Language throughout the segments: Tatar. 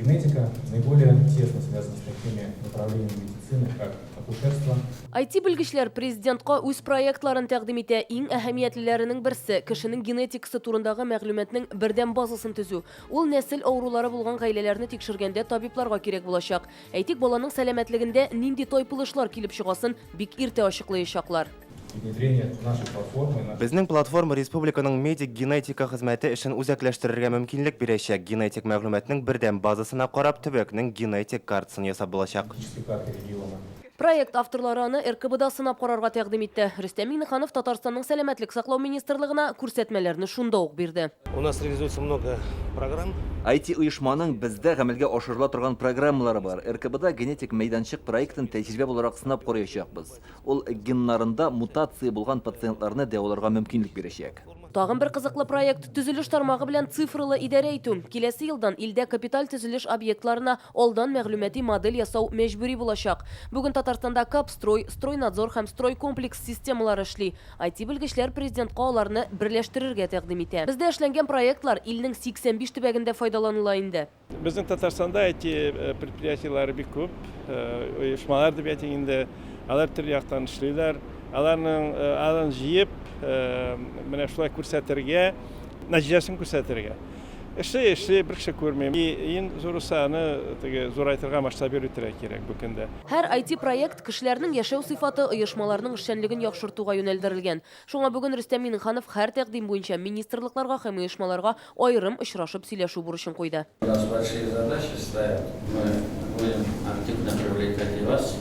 Генетика наиболее тесно связана с такими направлениями медицины, как акушерство. IT-белгечләр Президентка үз проектларын тәкъдим итә. Иң әһәмиятлеләренең берсе, кешенең генетикасы турындагы мәгълүматның бердәм базасын төзү. Ул нәсел авырулары булган гаиләләрне тикшергәндә табибларга кирәк булачак. Әйтик, баланың сәламәтлегендә нинди тайпылышлар килеп чыгасын бик иртә ачыклыячаклар. Внедрение нашей платформы на. Безнең платформа республиканың медик-генетика хезмәте эшен үзәкләштерергә мөмкинлек бирәчәк. Генетик мәгълүматның бердәм базасына карап, төбәкнең генетик картасын ясап булачак. Генетической карты региона. Проект авторлары аны РКБда сынап карарга тәкъдим итте. Рөстәм Миңнеханов Татарстанның Сәламәтлек саклау министрлыгына күрсәтмәләрне шунда ук бирде. У нас реализуется много программ. IT-оешманың бездә гамәлгә ашырыла торган программалары бар. РКБда генетик мәйданчык проектын тәҗрибә буларак сынап карыячакбыз. Ул геннарында мутация булган пациентларны дәваларга мөмкинлек бирәчәк. Тагын бер кызыклы проект, төзелеш тармагы белән цифралы идарә итү. Киләсе елдан илдә капиталь төзелеш объектларына алдан мәгълүмати модель ясау мәҗбүри булачак. Бүген Татарстанда Капстрой, Стройнадзор һәм Стройкомплекс системалары эшли. IT-белгечләр Президентка аларны берләштерергә тәкъдим итә. Бездә эшләнгән проектлар илнең 85 төбәгендә файдаланыла инде. Безнең Татарстанда IT предприятиеләре бик күп, оешмалар дип әйтик инде. Алар төрле яктан эшлиләр. Аларның аларын җыеп, менә шулай күрсәтергә, нәтиҗәсен күрсәтергә. Эшли, эшли, бер кеше күрми. Иң зурысы аны теге зурайтырга, масштабировать итәргә кирәк бу көндә. Һәр IT-проект кешеләрнең яшәү сыйфаты, оешмаларның эшчәнлеген яхшыртуга юнәлдерелгән. Шуңа бүген Рөстәм Миңнеханов һәр тәкъдим буенча министрлыкларга һәм оешмаларга аерым очрашып сөйләшү бурычын куйды. У нас большие задачи стоят, мы будем активно привлекать и вас,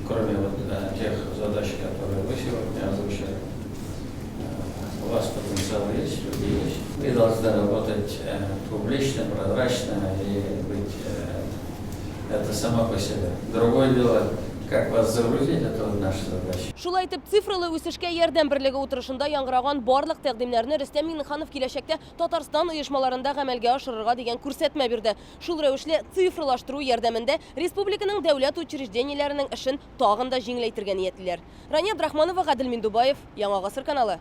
кроме вот тех задач, которые вы сегодня озвучили. У вас потенциал есть, люди есть. Вы должны работать публично, прозрачно и быть это само по себе. Другое дело, как вас загрузить, это вот наша задача. Шулай итеп, Цифралы үсешкә ярдәм берлеге утырышында яңгыраган барлык тәкъдимнәрне Рөстәм Миңнеханов киләчәктә Татарстан оешмаларында гамәлгә ашырырга дигән күрсәтмә бирде. Шул рәвешле цифралаштыру ярдәмендә республиканың дәүләт учреждениеләренең эшен тагын да җиңеләйтергә ниятлиләр. Рания Абдрахманова, Гадел Миндубаев, Яңа гасыр каналы.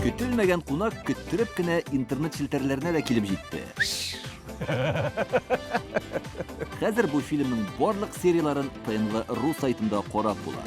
Көтелмәгән кунак көттереп кенә интернет челтәрләренә дә килеп җитте. Хәзер бу фильмның барлык серияләрен ТНВ ру сайтында карап була.